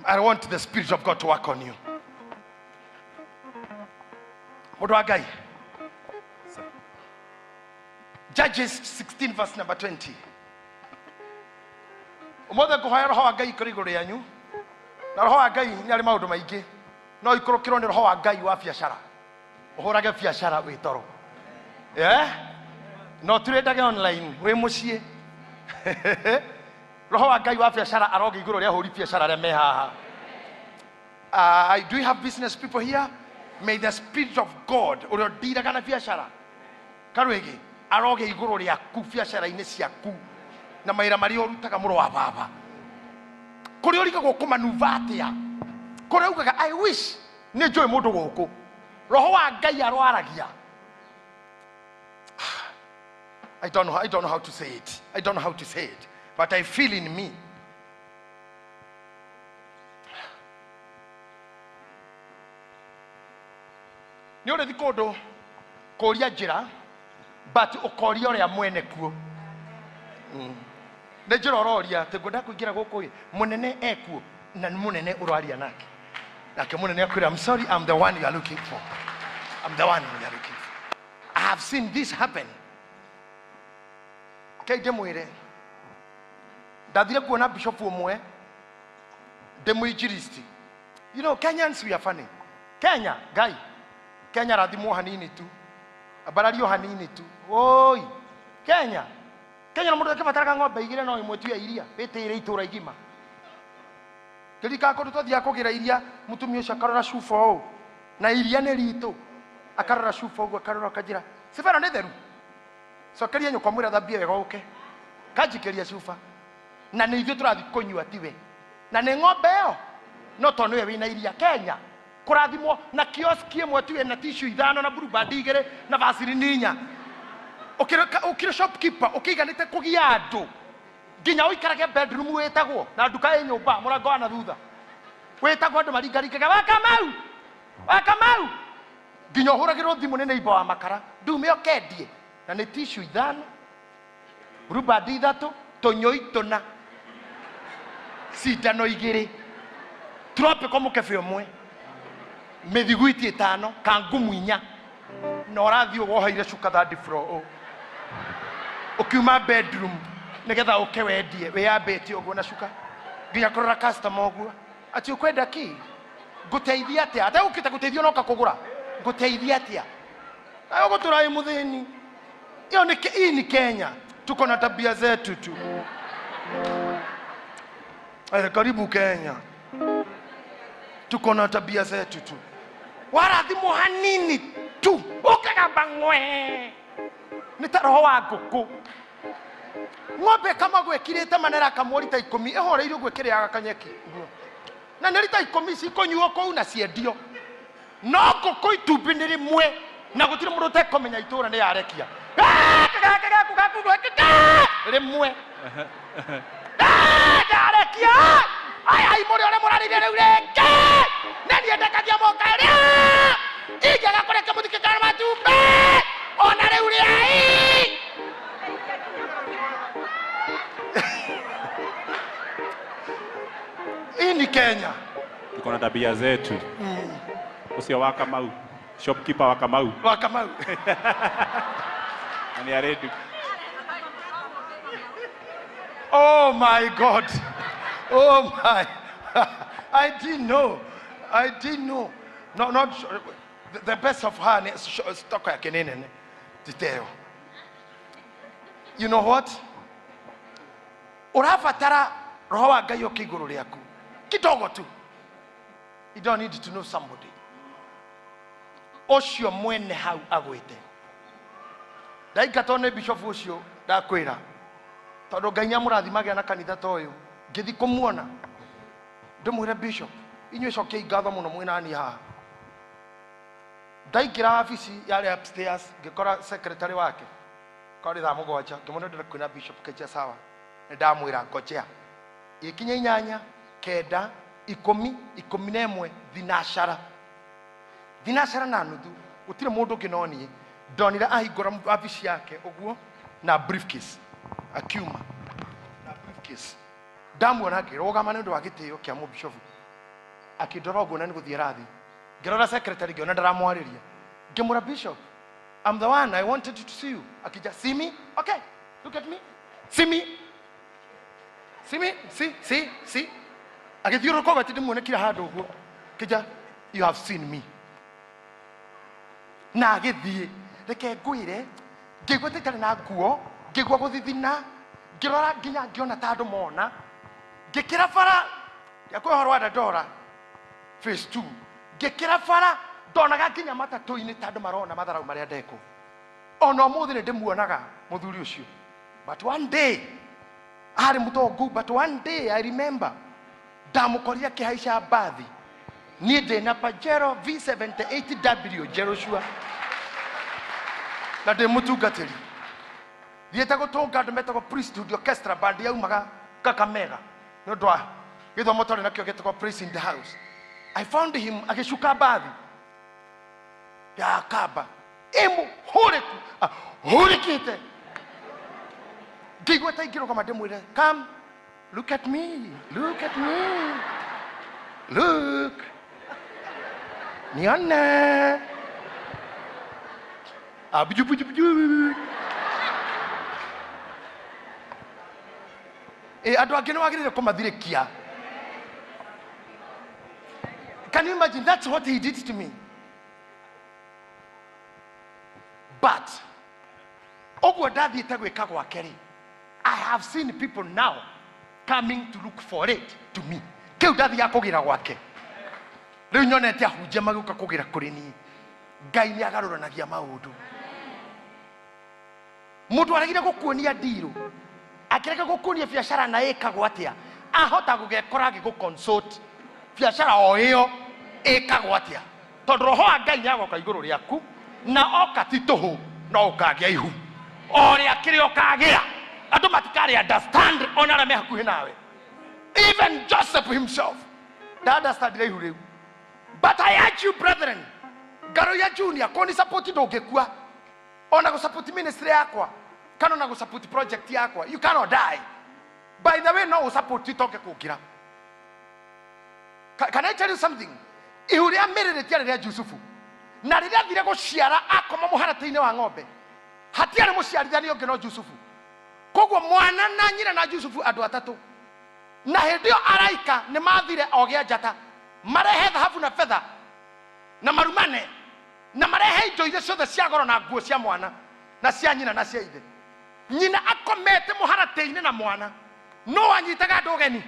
I want the Spirit of God to work on you. Mũndũ wa Ngai, Judges 16 verse number 20. Ũmũthĩ ngũhoya roho wa Ngai ikũrũ igũrũ rĩanyu, na roho wa Ngai nĩ arĩ maũndũ maingĩ, no ikũrũkĩrwo nĩ roho wa Ngai wa biacara, ũhũrage biacara wĩ toro, eh? No turendage online wĩ mũciĩ. Roho wa Ngai wa biacara aroge igũrũ rĩa ahũri biacara arĩa me haha. Do we have business people here? May the Spirit of God ũrĩa ũndiraga na biacara karwĩgĩ aroge igũrũ rĩaku biacara-inĩ ciaku na mawĩra marĩa ũrutaga, mũrũ wa baba, kũrĩa ũrigagwo kũmanuva atĩa, kũrĩa ugaga I wish nĩ njũĩ mũndũ gũkũ, roho wa Ngai arwaragia. I don't know how to say it. I don't know how to say it, but I feel in me. Nĩ ũrĩthi kũndũ kũria njĩra, but ũkoria ũrĩa mwene kuo. Nĩ njĩra ũroria atĩ ngwenda kũingĩra gũkũ ĩ, mũnene ekuo, na nĩ mũnene ũraria nake, nake mũnene akwĩra, I'm sorry, I'm the one you are looking for. I'm the one you are looking for. I have seen this happen. Kei ndĩmwĩre, ndathire kuona bishop ũmwe ndĩ mũinjilisti. You know, Kenyans, we are funny. Kenya, Ngai, Kenya rathimwo hanini tu, ambarario hanini tu. Oi Kenya, Kenya na mũndũ akĩbataraga ng'ombe igĩrĩ no ĩmwe tu ya iria wĩtĩire itũra igima. Kĩrikaga kũndũ twathiaga kũgĩra iria, mũtumia ũcio akarora cuba ũũ na iria nĩ ritũ, akarora cuba ũguo, akarora, akanjĩra, cuba ĩno nĩ theru, cokeria nyũkwa mwĩra thambie wega ũke kanjikĩria cuba, na nĩ ithuĩ tũrathiĩ kũnyua tiwe, na nĩ ng'ombe ĩyo, no tondũ nĩwe wĩna iria. Kenya kũrathimwo na kioski ĩmwe tu ĩna tissue ithano na Blue Band igĩrĩ na Vaseline inya. Ũkĩrĩ shopkeeper ũkĩiganĩte kũgia andũ nginya ũikarage bedroom wĩtagwo na nduka ĩ nyũmba mũrango wa na thutha wĩtagwo, andũ maringaringaga wa Kamau, wa Kamau, nginya ũhũragĩrwo thimũ nĩ neighbor wa makara ndume ũkendie, na nĩ tissue ithano, Blue Band ithatũ, tũnyũi tũna, cindano igĩrĩ, tropical mũkebe ũmwe, mĩthiguiti ĩtano, kangumu inya, na ũrathiĩ woheire cuka third floor ũũ ũkiuma bedroom nĩgetha ũke wendie wĩyambĩte ũguo na cuka, nginya kũrora customer ũguo atĩ ũkwenda kĩ, ngũteithia atĩa, ategũkĩte gũteithio noka kũgũra, ngũteithia atĩa, nayo gũtũra ĩ mũthĩni. Hiyo ni, hii ni Kenya, tuko na tabia zetu tu. Eh, karibu Kenya, tuko na tabia zetu tu. Warathimwo hanini tu ũkagamba ng'we nĩ ta roho wa ngũkũ. Ng'ombe ĩkamagwo ĩkirĩte manera akamwo rita 10, ĩhoreire ũguo ĩkĩrĩaga kanyeki, na nĩ rita 10 cikũnyuo kũu na ciendio, no ngũkũ itumbĩ nĩ rĩmwe na gũtirĩ mũndũ ũtekũmenya itũra nĩ yarekia rĩmwe ndarekia. Aya imũrĩ ũrĩa mũrarĩire rĩu rĩngĩ nĩ niĩ ndekagia mũkarĩa, ingĩaga kũrekia mũtikĩkara matumbĩ ona rĩu rĩai. Kenya. Tuko na tabia zetu. Ucio wa Kamau, shopkeeper wa Kamau. Wa Kamau. Na nĩ aredi. Oh my God. Oh my. I didn't know. I didn't know. No, not the best of her stock yake nĩ nene. Titeo. You know what? Ũrabatara roho wa Ngai ũke igũrũ rĩaku. Kidogo tu. You don't need to know somebody. Ũcio mwene hau agwĩte. Ndaingatwo nĩ bishop ũcio ndakwĩra. Tondũ Ngai nĩamũrathimagia na kanitha ta ũyũ. Ngĩthiĩ kũmuona. Ndĩmwĩre bishop, inyuĩ cokiai ngatho mũno mwĩ nani haha. Ndaingĩra wabici yarĩ upstairs, ngĩkora secretary wake. Kwarĩ thaa 7, ngĩmwĩra ndĩrenda kwĩna bishop Keja sawa. Nĩndamwĩra ngojea. Ĩkinya 8, 9, 10, 11, thinacara. 9:30, gũtirĩ mũndũ ũngĩ no niĩ. Ndonire ahingũra wabici yake ũguo na briefcase. Akiuma na briefcase. Ndamuona ngĩrũgama nĩ ũndũ wa gĩtĩo kĩa mũbishofu. Akĩndora ũguo na nĩ gũthiĩ arathiĩ. Ngĩrora secretary ngĩona ndaramwarĩria. Ngĩmwĩra bishop, I'm the one I wanted to see you. Akija, see me? Okay, look at me. See me? See me? See, see, see. Agĩthiũrũrũka ũguo atĩ ndĩmuone kila handũ ũguo. Akija, you have seen me. Na agĩthiĩ. Reke ngwĩre, ngĩigua ta itarĩ na nguo, ngĩigua gũthithina, ngĩrora nginya ngĩona ta andũ mona. Ngĩkĩra bara, ndiakwĩra ũhoro wa Dandora, phase 2. Ngĩkĩra bara, ndonaga nginya matatũ-inĩ ta andũ marona matharau marĩa ndekwo. Ona ũmũthĩ nĩ ndĩmuonaga mũthuri ũcio. But one day, arĩ mũtongu, but one day I remember, ndamũkorire akĩhaica mbathi. Niĩ ndĩ na Pajero V78W Jeroshua. Na ndĩ mũtungatĩri. Thiĩte gũtũnga andũ metagwo Priesthood Orchestra band yaumaga Kakamega. Nĩ ũndũ wa gĩthomo twarĩ nakĩo gĩtagwo Praise in the House. I found him agĩcuka mbathi ya kamba ĩmũhũrĩku, ahũrĩkĩte. Ngĩigua ta ingĩrũgama ndĩmwĩre, come, look at me, look at me, look, nione. Abuju, buju, buju. Andũ angĩ nĩ wagĩrĩire kũmathirĩkia. Can you imagine? That's what he did to me. But, ũguo ndathiĩte gwĩka gwake rĩ, I have seen people now coming to look for it to me. Kĩu ndathiaga kũgĩra gwake. Rĩu nyonete ahunjia magĩũka kũgĩra kũrĩ niĩ. Ngai nĩ agarũranagia maũndũ. Mũndũ aregire gũkuonia ndirũ, akĩrega gũkuonia biacara na ĩkagwo atĩa, ahota gũgekora agĩgũ-consult biacara o ĩyo ĩkagwo atĩa. Tondũ roho wa Ngai nĩagoka igũrũ rĩaku, na oka ti tũhũ, no ũkagĩa ihu. O rĩa kĩrĩa ũkagĩa, andũ matikarĩ understand ona arĩa me hakuhĩ nawe. Even Joseph himself nda-understandire ihu rĩu. But I urge you brethren, Ngaruiya Junior, kũni support ndũngĩkua. Ona gũ support ministry yakwa, kana ona gũ support project yakwa, you cannot die. By the way, no ũ support itoke kũngĩra. Can I tell you something? Ihu rĩa mĩrĩ rĩtiarĩ rĩa Jusufu. Na rĩrĩa athire gũciara akoma mũharatĩ-inĩ wa ng'ombe, hatiarĩ mũciarithania ũngĩ no Jusufu. Koguo mwana na nyina na Jusufu andũ atatũ. Na hĩndĩ ĩyo araika nĩ mathire o gĩa njata, marehe thahabu na betha na marumane, na marehe indo iria ciothe cia goro na nguo cia mwana na cia nyina na cia ithe. Nyina akomete mũharatĩ-inĩ na mwana. No anyitaga andũ ũgeni.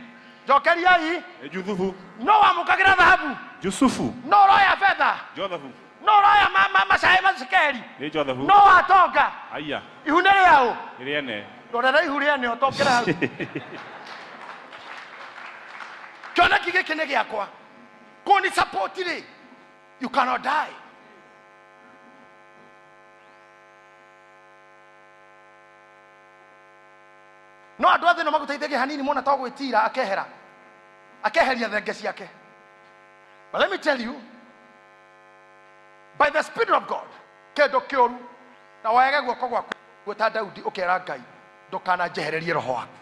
Njokeriai. Juthufu. No wamũkagĩra thahabu. Jusufu. No ũroya betha. Josephu. No ũroya macaĩ macekeri. Nĩ Josephu. No watonga. Aya. Ihu nĩ rĩaũ? Nĩ rĩene. Rorera ihu rĩene ũtongere hau. Kĩoneki gĩkĩ nĩ gĩakwa. Kũni support rĩ, you cannot die. No andũ othe no magũteithagia hanini mona to gwĩtira akehera. Akeheria thenge ciake. But let me tell you, by the Spirit of God, kĩndũ kĩũru na woyage guoko gwaku ta Daudi ũkera Ngai ndũkananjehererie roho waku.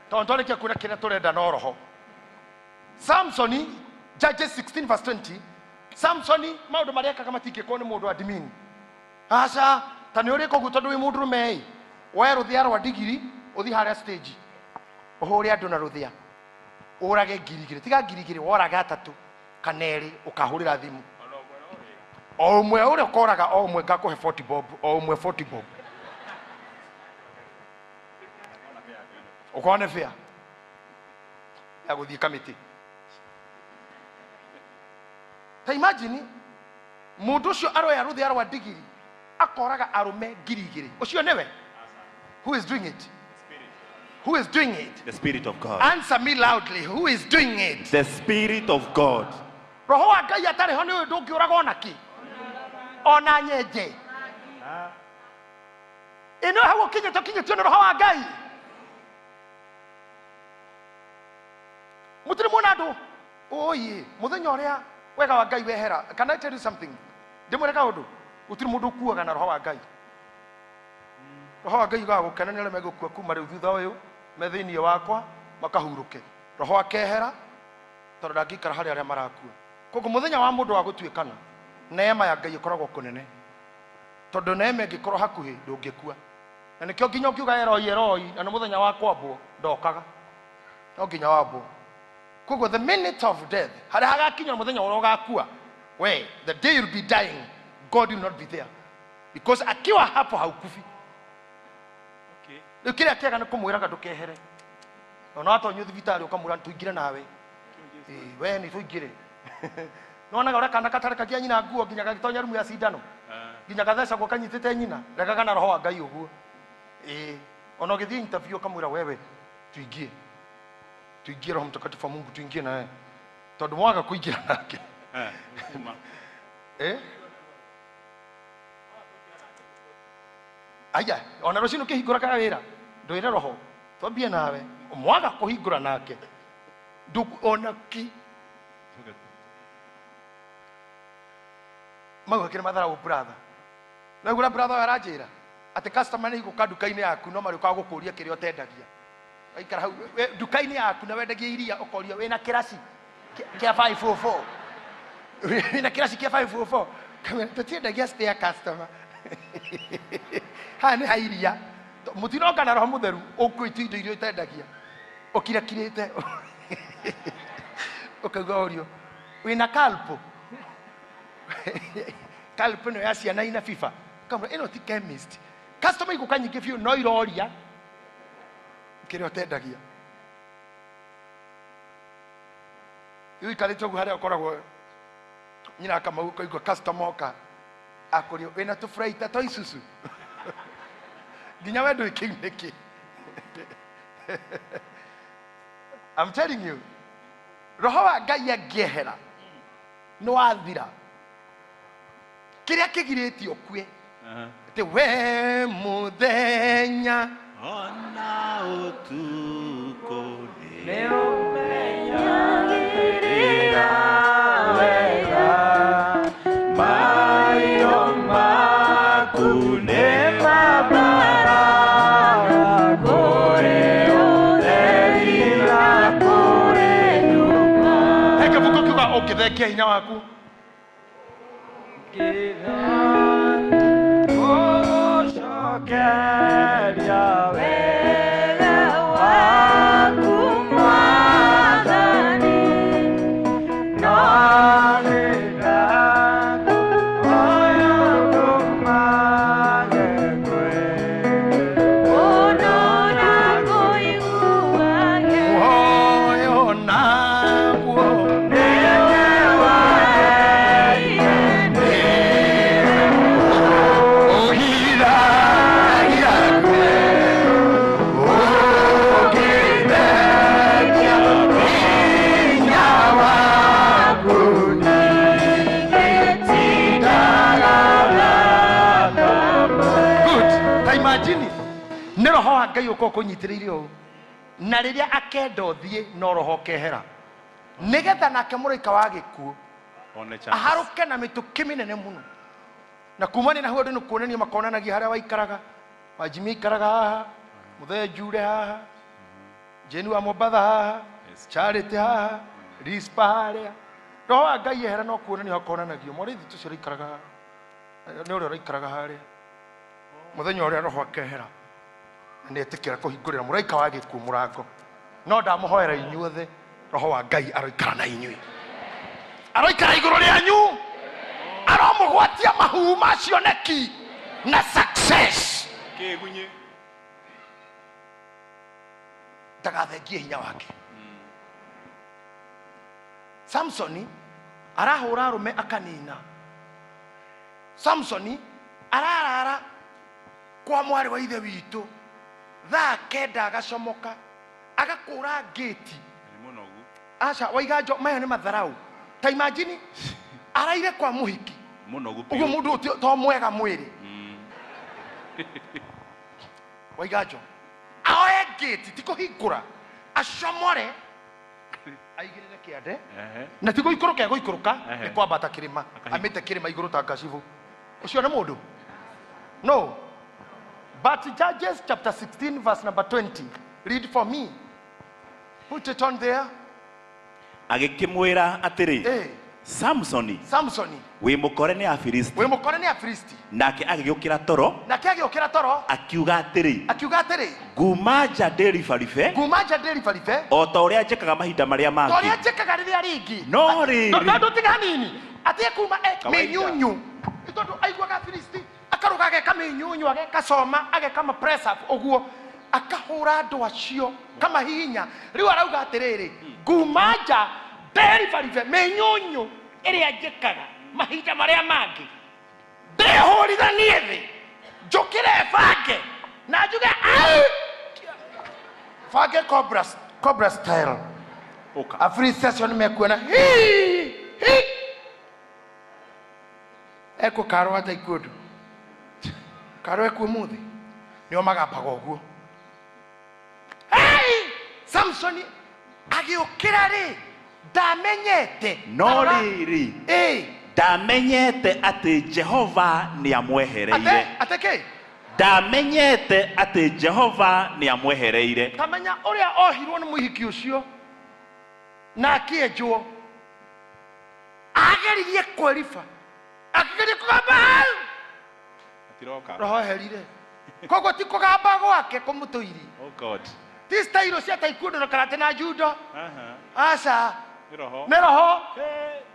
Tondũ twarĩkia kuona kĩrĩa tũrenda no roho. Samsoni, Judges 16 verse 20. Samsoni maundu maria ekaga matingĩkwo nĩ mũndũ admin. Aca, ta nĩ ũrĩka ũguo tondũ wĩ mũndũrũme ĩ. Woe rũthĩa rwa ndigiri ũthiĩ harĩa stage. Ũhũre andũ na rũthĩa. Ũrage 2,000. Tiga 2,000, woraga 3 kana 2 ũkahũrĩra thimũ. O ũmwe ũrĩa ũkoraga o ũmwe ngakũhe 40 bob, o ũmwe 40 bob. Ũkone fair. Ya gũthiĩ kamĩtĩ. Ta imagine mũndũ ũcio aroya rũthĩa rwa ndigiri akoraga arũme 2,000. Ũcio nĩwe? Who is doing it? Who is doing it? The Spirit of God. Answer me loudly. Who is doing it? The Spirit of God. Roho wa Ngai atarĩ ho nĩ ũyũ ndũngĩũraga ona kĩ? Ona nyenje. Ĩno hau ũkinyĩte ũkinyĩtio nĩ Roho wa Ngai. Mũtirĩ muona andũ oye mũthenya ũrĩa wega wa Ngai wehera. Can I tell you something? Ndĩmwĩre kaũndũ. Gũtirĩ mũndũ ũkuaga na Roho wa Ngai. Roho wa Ngai ugaga gũkena nĩ arĩa megũkua kuma rĩu thutha ũyũ me thĩinĩ wakwa makahurũke. Roho akehera tondũ ndangĩikara harĩ arĩa marakua. Koguo mũthenya wa mũndũ wa gũtuĩkana neema ya Ngai ĩkoragwo kũnene. Tondũ neema ĩngĩkorwo hakuhĩ ndũngĩkua. Na nĩkĩo nginya ũngiuga Eloi Eloi na nĩ mũthenya wa kwambwo ndokaga. No nginya wambwo. Koguo the minute of death harĩa hagakinya mũthenya ũrĩa ũgakua, we the day you'll be dying God will not be there because akiwa hapo haukufi. Okay. Rĩu kĩrĩa kĩega nĩ kũmwĩraga ndũkehere. Ona watonyio thibitarĩ ũkamwĩra tũingĩre nawe. We nĩ tũingĩre. Nĩwonaga ũrĩa kana katarekagia nyina nguo nginya gagĩtonya rumu ya cindano. Nginya gathecagwo kanyitĩte nyina. Regaga na Roho wa Ngai ũguo. Ona ũgĩthiĩ interview ũkamwĩra wewe tuingie. Tuingie Roho Mtakatifu wa Mungu tuingie nawe. Tondũ mwaga kũingĩra nake. Aya, ona rũcinĩ ũkĩhingũra kana wĩra, ndwĩre Roho, twambie nawe. Mwaga kũhingũra nake. Ona ki. Mau akĩrĩ matharau brother. Na ũguo brother ũyũ aranjĩra atĩ customer nĩ igũka nduka-inĩ yaku no marĩũkaga gũkũria kĩrĩa ũtendagia. Waikara hau nduka-inĩ yaku na wendagia iria ũkorio wĩna kĩraci kĩa 544. Wĩna kĩraci kĩa 544. Kamwĩra, tũtiendagia spare customer. Haha nĩ ha iria. Mũtinoka na Roho Mũtheru ũkuĩte indo iria ũtendagia. Ũkirakirĩte. Ũkauga ũrio wĩna kalpo. Kalpo ĩno ya ciana ina FIFA. Kamwĩra ĩno ti chemist. Customer igũka nyingĩ biũ no iroria kĩrĩa ũtendagia. Rĩu ikarĩte ũguo harĩa ũkoragwo nyina Kamau ũkaigua customer oka akũrio wĩna tũburaita twa isusu. Nginya we ndũĩ kĩu nĩkĩ. I'm telling you, Roho wa Ngai angĩehera nĩ wathira. Kĩrĩa kĩgirĩtie ũkue atĩ we mũthenya ona ũtukũ nĩ ũmenyagĩrĩra wega maitho maku nĩ mabaraga kũrĩ ũtheri na kũrĩ nduma. He kĩbuku kiuga ũngĩthengia hinya waku. Gũcokeria wega waku Mwathani, no nĩ ndakũhoya ũndũmage Ũndũ na kũiguage. Muoyo naguo Good. Ta imagine nĩ Roho wa Ngai ũkorwo ũkũnyitĩrĩire ũũ na rĩrĩa akenda ũthiĩ no Roho ũkehera nĩgetha nake mũraika wa gĩkuũ One chance. aharũke na mĩtũkĩ mĩnene mũno na kumania na hau andũ nĩ kuonania makonanagia harĩa waikaraga. Wanjimia aikaraga haha, Mũthee Njure haha, Jane wa Mombatha haha, Yes. Charity haha, Rispa harĩa. Roho wa Ngai ehera no kuonanio hakonanagio. Mũrĩithi tũcio ũraikaraga nĩ ũrĩa ũraikaraga harĩa. Mũthenya ũrĩa roho akehera na nĩetĩkĩra kũhingũrĩra mũraika wa gĩkuũ mũrango. No ndamũhoera inyuothe roho wa Ngai aroikara na inyuĩ. Aroikara igũrũ rĩanyu. Aromũgwatia mahu ma cioneki na success. Kĩgunyĩ. Ndagathengie hinya wake. Samsoni arahũra arũme akanina. Samsoni ararara kwa mwarĩ wa ithe witũ thaa 9 agacomoka agakũra ngĩti. Nĩ mũnogu. Aca waiganjo maya nĩ matharau. Ta imagine araire kwa mũhiki. Mũnogu Ũguo biũ. mũndũ ũyũ to mwega mwĩrĩ. Waiganjo aoe ngĩti ti kũhingũra acomore aigĩrĩre kĩande na ti gũikũrũka egũikũrũka Ehe. nĩ kwambata kĩrĩma amĩte kĩrĩma igũrũ ta ngacibũ. Ũcio nĩ mũndũ? No. But Judges chapter 16 verse number 20. Read for me. Put it on there. Agĩkĩmwĩra atĩrĩ, Eh, Samsoni, Samsoni, wĩ mũkore nĩ Afilisti. wĩ mũkore nĩ Afilisti. Nake agĩgĩũkĩra toro Nake agĩũkĩra toro akiuga atĩrĩ, akiuga atĩrĩ, nguma nja ndĩribaribe nguma nja ndĩribaribe o ta ũrĩa njĩkaga mahinda marĩa ta ũrĩa mangĩ. njĩkaga rĩrĩa rĩngĩ. No rĩrĩ. No ndũtiga hanini. Atige kuma Kawaida. mĩnyunyu. Nĩ tondũ aiguaga Afilisti akaruga ageka mĩnyunyu ageka coma ageka ma press up ũguo akahũra andũ acio kamahihinya. Rĩu arauga atĩrĩrĩ, nguma nja ndĩribaribe mĩnyunyu ĩrĩa njĩkaga mahinda marĩa mangĩ ndĩhũrithanie thĩ njũkĩre bange na njuge au bange cobra, cobra style. Ũka. Afilisti acio nĩ mekuona hi hi ekũkarwo ata ikuũndũ karwo ekuo mũthĩ nĩo magambaga ũguo. Hey! Samsoni agĩũkĩra rĩ ndamenyete. No rĩrĩ, Ĩ, ndamenyete atĩ Jehova nĩamwehereire. ate kĩ? Ndamenyete atĩ Jehova nĩamwehereire. Tamenya ũrĩa ohirwo nĩ mũhiki ũcio na akĩenjwo. Ageririe kwĩriba akĩgeria kũgamba hau Atiroka. roho eherire. Koguo ti kũgamba gwake kũmũtũirie. Oh God. Ti style cia taekwondo na karate na judo. Aha. Aca Nĩ roho. nĩ roho.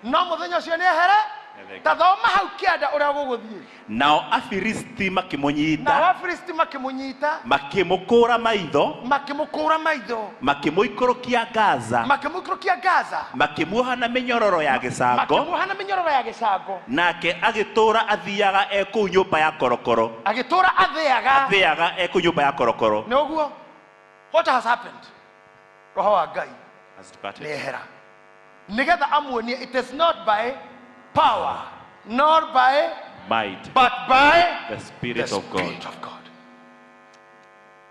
No mũthenya ũcio nĩ ehere. Nĩathengia. Ta thoma hau kĩanda ũrĩa gũgũthiĩ. Nao Afilisti makĩmũnyita, Nao Afilisti makĩmũnyita, makĩmũkũra maitho, makĩmũkũra maitho, makĩmũikũrũkia Gaza, makĩmũikũrũkia Gaza, makĩmuoha na mĩnyororo ya gĩcango, makĩmuoha na mĩnyororo ya gĩcango, nake agĩtũũra athiaga e kũu nyũmba ya korokoro. Agĩtũũra athĩaga. Athiaga e kũu nyũmba ya korokoro. Nĩ ũguo. What has happened? Roho wa Ngai Has departed. nĩ ehera. Nĩgetha amuonie it is not by power, not by Might. but by The Spirit the of God. Spirit of God.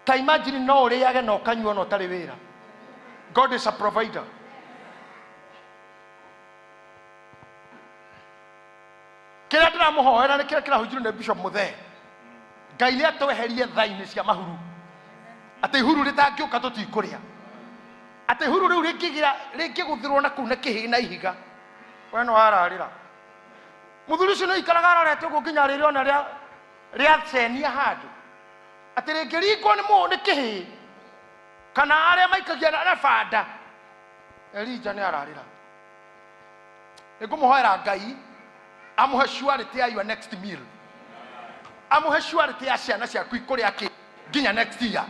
Ta imagine no ũrĩage na ũkanyua na ũtarĩ wĩra. God is a provider. Kĩrĩa ndĩramũhoera nĩ kĩrĩa kĩrahunjirwo nĩ Bishop Muthee. Ngai nĩ atweherie tha-inĩ cia mahuru. Atĩ ihuru rĩtangĩũka tũtikũrĩa. Atĩ ihuru rĩu rĩngĩgĩra rĩngĩgũthĩrwo na kũu na kĩhĩ na ihiga. We no ararĩra. Mũthuri ũcio nĩ aikaraga arorete ũguo nginya rĩrĩa ona rĩacenia handũ. Atĩ rĩngĩringwo nĩ nĩ kĩhĩ kana arĩa maikagia na banda. Elija nĩ ararĩra. Nĩngũmũhoera Ngai amũhe surety ya your next meal. Amũhe surety ya ciana ciaku ikũrĩa kĩ nginya next year.